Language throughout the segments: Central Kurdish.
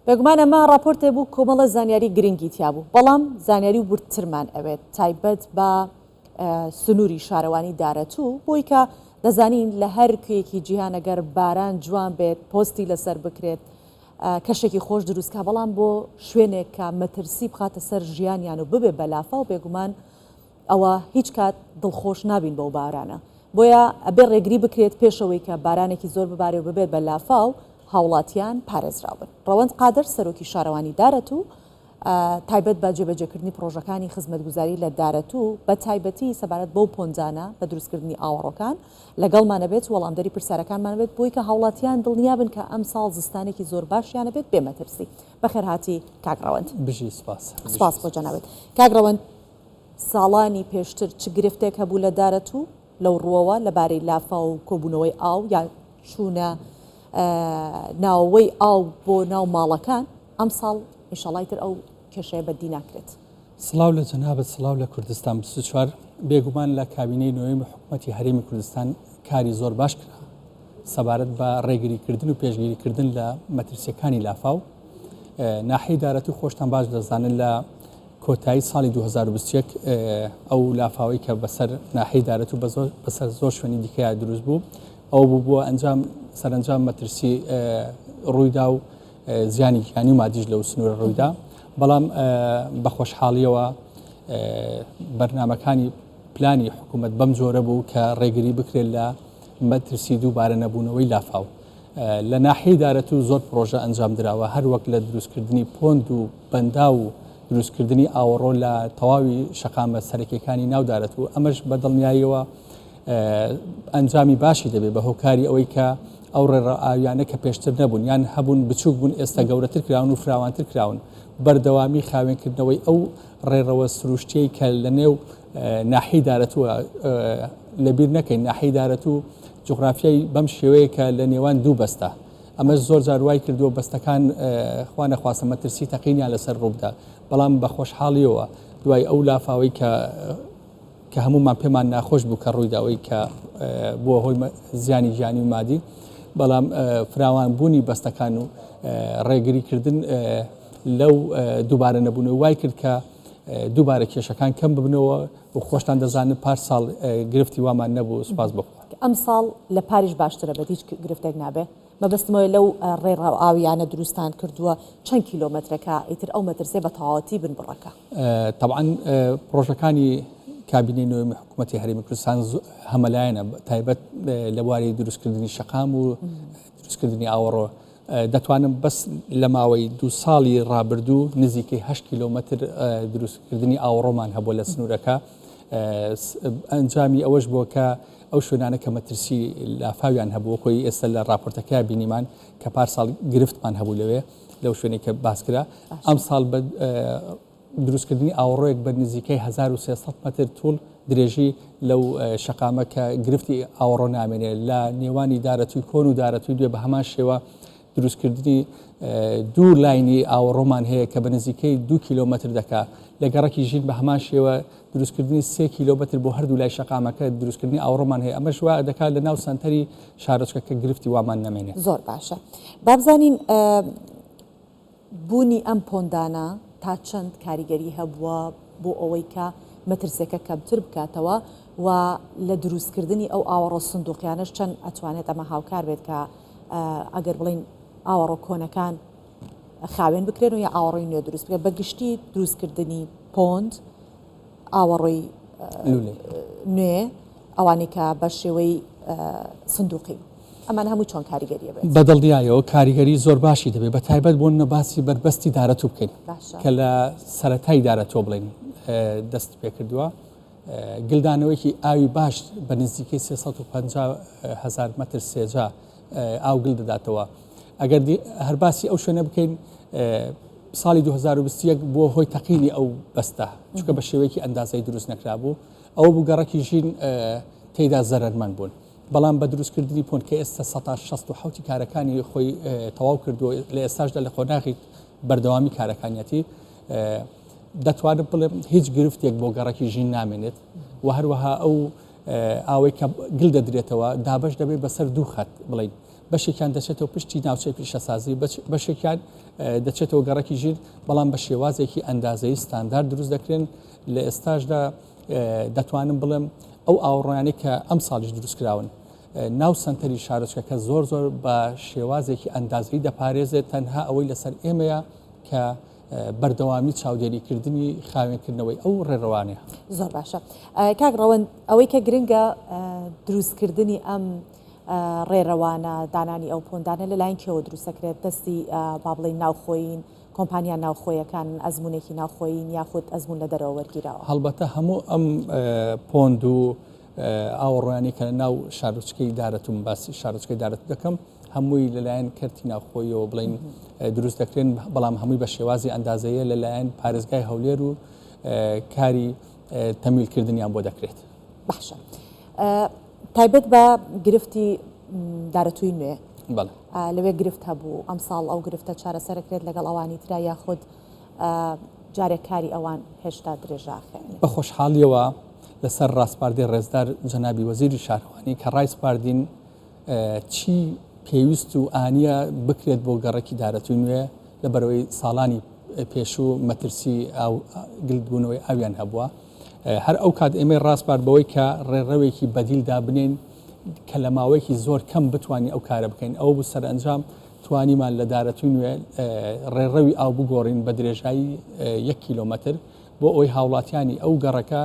بێگومان ئەمە ڕاپۆرتێ بوو کۆمەڵە زانیاری گرنگی تیا بوو، بەڵام زانیاری وردترمان ئەوێت تایبەت بە سنووری شارەوانی دارەتوو، بۆی کە دەزانین لە هەر کوێیەکی جیهان ئەگەر باران جوان بێت پۆستی لەسەر بکرێت کەشێکی خۆش دروستکا، بەڵام بۆ شوێنێک کە مەترسی بخاتە سەر ژیانیان و ببێ بە لافاو بێگومان ئەوە هیچ کات دڵخۆش نابین بەو بارانە بۆیە ئەبێ ڕێگری بکرێت پێش ئەوەی کە بارانێکی زۆر ببارێ و ببێت بە لافاو هاوڵاتیان پارێزراو بن. ڕەوەند قادر سەرۆکی شارەوانی دارەتوو تایبەت بە جێبەجێکردنی پڕۆژەکانی خزمەتگوزاری لە دارەتوو بە تایبەتی سەبارەت بەو پۆندانە بە دروستکردنی ئاوەڕۆکان لەگەڵمان ئەبێت وەڵامدەری پرسیارەکانمان بێت بۆی کە هاوڵاتیان دڵنیابن کە ئەمساڵ زستانێکی زۆر باشیان ئەبێت بێ مەترسی. بەخێرهاتی کاک ڕەوەند. بژی سپاس. سپاس بۆ جەنابت. کاک ڕەوەند ساڵانی پێشتر چ گرفتێک هەبوو لە دارەتوو لەو ڕووەوە لەبارەی لافاو و کۆبوونەوەی ئاو یا چوونە ناوەوەی ئاو بۆ ناو ماڵەکان، ئەمساڵ ئینشەڵای تر ئەو کێشەیە بەدی ناکرێت. سڵاو لە جەنابت سڵاو لە کوردستان 24 بێگومان لە کابینەی نۆیەمی حکومەتی هەرێمی کوردستان کاری زۆر باش کرا سەبارەت بە ڕێگریکردن و پێشگیریکردن لە مەترسیەکانی لافاو ناحیەی دارەتوو خۆشتان باش دەزانن لە کۆتایی ساڵی 2021 ئەو لافاوەی کە بەسەر ناحیەی دارەتوو بەسەر زۆر شوێنی دیکەیا دروست بوو ئەو بوو بووە ئەنجام سەرەنجام مەترسی ڕوویدا و زیانی گیانی و مادیش لەو سنوورە ڕوویدا بەڵام بە خۆشحاڵیەوە بەرنمەکانی پلانی حکوومەت بەم جۆرە بوو کە ڕێگری بکرێت لە مەترسی دووبارە نەبوونەوەی لافاو. لە ناحیەی دارەتوو زۆر پڕۆژە ئەنجام دراوە هەر وەک لە دروستکردنی پۆند و بەنداو و دروستکردنی ئاوەڕۆ لە تەواوی شەقامە سەرەکیەکانی ناو دارەتوو ئەمەش بە دڵنیاییەوە ئەنجامی باشی دەبێت بە هۆکاری ئەوەی کە ئەو ڕێڕە ئاویانە کە پێشتر نەبوون یان هەبوون بچووک بوون ئێستا گەورەتر کراون و فراوانتر کراون بەردەوامی خاوێنکردنەوەی ئەو ڕێڕەوە سروشتیەی کە لە نێو ناحیەی دارەتووە لەبیر نەکەین ناحیەی دارەتوو جوغرافیای بەم شێوەیە کە لە نێوان دوو بەستە ئەمەش زۆر جار وای کردووە بەستەکان خوا نەخواستە مەترسی تەقینیان لەسەر ڕووبدا بەڵام بە خۆشحاڵیەوە دوای ئەو لافاوەی کە کە هەمومان پێمان ناخۆش بوو کە ڕوویداوەی کە بووە هۆی زیانی گیانی و مادی بەڵام فراوان بوونی بەستەکان و ڕێگریکردن لەو دووبارە نەبوونەوە وای کرد کە دووبارە کێشەکان کەم ببنەوە و خۆشتان دەزانن پار ساڵ گرفتی وامان نەبوو سوپاس بۆ خوا. ئەمساڵ لە پاریش باشترە بێت هیچ گرفتێک نابێ مەبەستم ئەوەیە لەو ڕێڕەو ئاویانە دروستان کردووە چەند کیلۆمەترەکە ئیتر ئەو مەترسیە بە تەواوەتی بنبڕەکە؟ تەبعەن پڕۆژەکانی کابینەی نۆیەمی حکوومەتی هەرێمی کوردستان هەمەلایەنە تایبەت لە بواری دروستکردنی شەقام و دروستکردنی ئاوەڕۆ دەتوانم بەس لە ماوەی دوو ساڵی ڕابردوو نزیکەی هەشت کیلۆمەتر دروستکردنی ئاوەڕۆمان هەبووە لە سنوورەکە ئەنجامی ئەوەش بووە کە ئەو شوێنانە کە مەترسی لافاویان هەبوو وەکۆی ئێستا لە راپۆرتەکە بینیمان کە پار ساڵ گرفتمان هەبوو لەوێ لەو شوێنێک کە باس کرا ئەم ساڵ بە دروستکردنی ئاوەڕۆیەک بە نزیکەی 1300 مەتر توڵ درێژی لەو شەقامە کە گرفتی ئاوەڕۆ نامێنێ لە نێوانی دارەتووی کۆن و دارەتووی دوێ بە هەمان شێوە دروستکردنی دوو لاینی ئاوەڕۆمان هەیە کە بە نزیکەی دوو کیلۆمەتر دەکا لە گەڕەکی ژین بە هەمان شێوە دروستکردنی سێ کیلۆمەتر بۆ هەردوو لای شەقامەکە دروستکردنی ئاوەڕۆمان هەیە ئەمەش وا دەکات لە ناو سەنتەری شارۆچکەکە گرفتی وامان نەمێنێت. زۆر باشە بابزانین بوونی ئەم پۆندانە تا چەند کاریگەری هەبووە بۆ ئەوەی کە مەترسیەکە کەمتر بکاتەوە و لە دروستکردنی ئەو ئاوەڕۆ سندوقیانەش چەند ئەتوانێت ئەمە هاوکار بێت کە ئەگەر بڵێین ئاوەڕۆ کۆنەکان خاوێن بکرێن و یا ئاوەڕۆی نوێ دروست بکرێت بە گشتی دروستکردنی پۆند ئاوەڕۆی نوێ ئەوانەی کە بە شێوەی سندوقی ئەمان هەموو چۆن کاریگەریە بێت؟ بە دڵنیایەوە کاریگەری زۆر باشی دەبێت بە تایبەت بۆ نە باسی بەربەستی دارەتوو بکەین کە لە سەرەتای دارەتووە بڵێن دەست پێکردووە گلدانەوەیەکی ئاوی باش بە نزیکەی 350 هزار مەتر سێجا ئاو گل دەداتەوە ئەگەر هەر باسی ئەو شوێنە بکەین ساڵی 2021 بووە هۆی تەقینی ئەو بەستە چونکە بە شێوەیەکی ئەندازەی دروست نەکرابوو ئەوە بوو گەڕەکی ژین تێدا زەرەرمەند بوون بەڵام بە دروستکردنی پۆند کە ئێستا 66 کارەکانی خۆی تەواو کردووە لە ئێستاشدا لە قۆناغی بەردەوامی کارەکانیەتی دەتوانم بڵێم هیچ گرفتێک بۆ گەڕەکی ژین نامێنێت و هەروەها ئەو ئاوەی کە گل دەدرێتەوە دابەش دەبێت بەسەر دوو خەت بڵین. بەشێکیان دەچێتەوە پشتی ناوچەی پیشەسازی، بەشێکیان دەچێتەوە گەڕەکی ژیر، بەڵام بە شێوازێکی ئەندازەیی ستاندارد دروست دەکرێن. لە ئێستاشدا دەتوانم بڵێم ئەو ئاوەڕۆیانەی کە ئەمساڵیش دروست کراون ناو سەنتەری شارۆچکەکە زۆر زۆر بە شێوازێکی ئەندازەیی دەپارێزێت، تەنها ئەوەی لەسەر ئێمەیە کە بەردەوامی چاودێریکردنی خاوێنکردنەوەی ئەو ڕێڕەوانەیە. زۆر باشە کاک ڕەوەند، ئەوەی کە گرنگە دروستکردنی ئەم ڕێرەوانە، دانانی ئەو پۆندانە لەلایەن کێوە دروست دەکرێت؟ دەستی با بڵێین ناوخۆیین، کۆمپانیا ناوخۆیەکانن، ئەزموونێکی ناوخۆیین یاخود ئەزموون لە دەرەوە وەرگیراوە؟ هەڵبەتە هەموو ئەم پۆند و ئاوەڕۆیانەی کە لە ناو شارۆچکەی دارەتووم باسی شارۆچکەی دارەتوو دەکەم هەمووی لەلایەن کەرتی ناوخۆیەوە بڵین دروست دەکرێن، بەڵام هەمووی بە شێوازی ئەندازەیە لەلایەن پارێزگای هەولێر و کاری تەمویلکردنیان بۆ دەکرێت. باشە تایبەت بە گرفتی دارەتووی نوێ لەوێ گرفت هەبوو ئەمساڵ ئەو گرفتە چارەسەرەکرێت لەگەڵ ئەوانی ترا یاخود جارێک کاری ئەوان هێشتا درێژاخێن؟ بە خۆشحاڵیەوە لەسەر ڕاسپاردەی ڕێزدار جەنابی وەزیری شارەوانی کە ڕایسپاردین چی پێویست و ئانیە بکرێت بۆ گەڕەکی دارەتووی نوێ لەبەرئەوەی ساڵانی پێشوو مەترسی ئاو گلدبوونەوەی ئاویان هەبووە هەر ئەو کات ئێمەی ڕاسپارد بەوەی کە ڕێڕەوێکی بەدیل دابنێین کە لە ماوەیەکی زۆر کەم بتوانین ئەو کارە بکەین ئەوە بوو سەرئەنجام توانیمان لە دارەتووی نوێ ڕێڕەوی ئاو بگۆڕین بە درێژایی یەک کیلۆمەتر بۆ ئەوەی هاوڵاتیانی ئەو گەڕەکە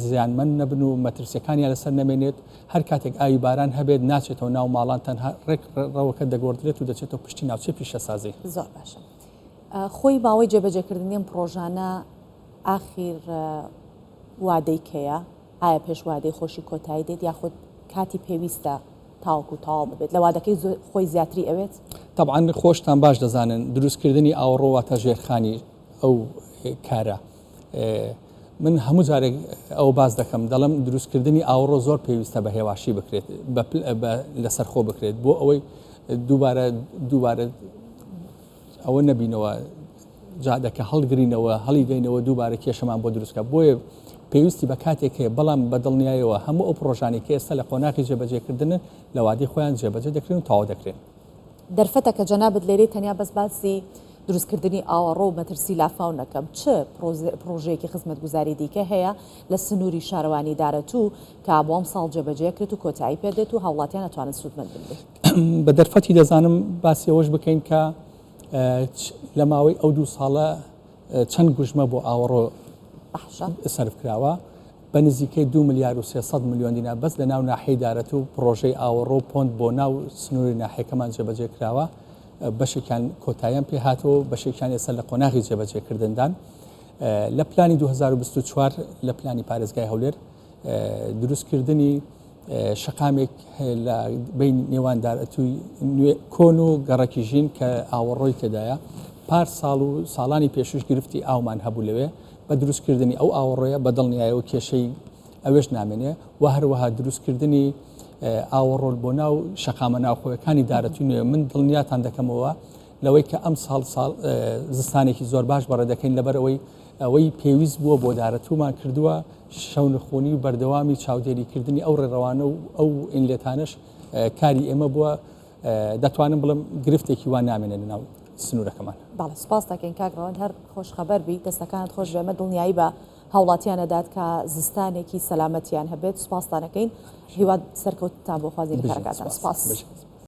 زیانمەند نەبن و مەترسیەکانیان لەسەر نەمێنێت، هەر کاتێک ئاوی باران هەبێت ناچێتەوە ناو ماڵان تەنها ڕێک ڕێڕەوەکە دەگۆڕدرێت و دەچێتەوە پشتی ناوچەی پیشەسازی. زۆر باشە خۆی ماوەی جێبەجێکردنی ئەم پڕۆژانە ئاخیر وادەی کەیە؟ ئایا پێش وادەی خۆشی کۆتایی دێت یاخود کاتی پێویستە تاوەکو تەواو ببێت لە وادەکەی خۆی زیاتری ئەوێت؟ تەبعەن خۆشتان باش دەزانن دروستکردنی ئاوەڕۆ واتە ژێرخانی ئەو کارە من هەموو جارێک ئەوە باس دەکەم دەڵم دروستکردنی ئاوەڕۆ زۆر پێویستە بە هێواشی بکرێت لەسەرخۆ بکرێت بۆ ئەوەی دووبارە دووبارە ئەوە نەبینەوە جادەکە هەڵگرینەوە هەڵی دەینەوە دووبارە کێشەمان بۆ دروستکە بۆیە پێویستی بە کاتێک هەیە بەڵام بە دڵنیایەوە هەموو ئەو پرۆژانی کە ئێستا لە قۆناغی جێبەجێکردنن لە وادەی خۆیان جێبەجێ دەکرێن و تەواو دەکرێن. دەرفەتە کە جەنابت لێرەی تەنیا بەس باسی دروستکردنی ئاوەڕۆ و مەترسی لافاو نەکەم، چ پڕۆژەیەکی خزمەتگوزاری دیکە هەیە لە سنووری شارەوانی دارەتوو کە بۆ ئەمساڵ جێبەجێکرێت و کۆتایی پێدێت و هاوڵاتیان ئەتوانن سوودمەند بن لێی؟ بە دەرفەتی دەزانم باسی ئەوەش بکەین کە لە ماوەی ئەو دوو ساڵە چەند گوژمە بۆ ئاوەڕۆ سەرف کراوە، بە نزیکەی دوو ملیار و 300 ملیۆن دینار بەس لە ناو ناحیەی دارەتوو پڕۆژەی ئاوەڕۆ و پۆند بۆ ناو سنووری ناحیەکەمان جێبەجێ کراوە، بەشێکیان کۆتاییان پێ هاتووە و بەشێکیان ئێستا لە قۆناغی جێبەجێکردندان. لە پلانی 2024 لە پلانی پارێزگای هەولێر دروستکردنی شەقامێک هەیە لە بەینی نێوان دارەتووی نوێ کۆن و گەڕەکی ژین کە ئاوەڕۆی تێدایە، پار ساڵ و ساڵانی پێشووش گرفتی ئاومان هەبوو لەوێ، بە دروستکردنی ئەو ئاوەڕۆیە بە دڵنیایەوە کێشەی ئەوێش نامێنێ و هەروەها دروستکردنی ئاوەڕۆ بۆ ناو شەقامە ناوخۆیەکانی دارەتووی نوێ من دڵنیاتان دەکەمەوە لەوەی کە ئەم ساڵ ساڵ زستانێکی زۆر باش بەڕێ دەکەین لەبەر ئەوەی ئەوەی پێویست بووە بۆ دارەتوومان کردووە شەونخونی و بەردەوامی چاودێریکردنی ئەو ڕێڕەوانە و ئەو ئینلێتانەش کاری ئێمە بووە دەتوانم بڵێم گرفتێکی وا نامێنێت لەناو سنوورەکەمان. بەڵێ سوپاست دەکەین کاک ڕەوەند هەر خۆش خەبەر بی دەستەکانت خۆش بێ ئەمە دڵنیایی بە هاوڵاتیان ئەدات کە زستانێکی سەلامەتیان هەبێت سوپاستان ئەکەین هیوا سەرکەوتنتان بۆ خوازین لە کارەکانتان سوپاس.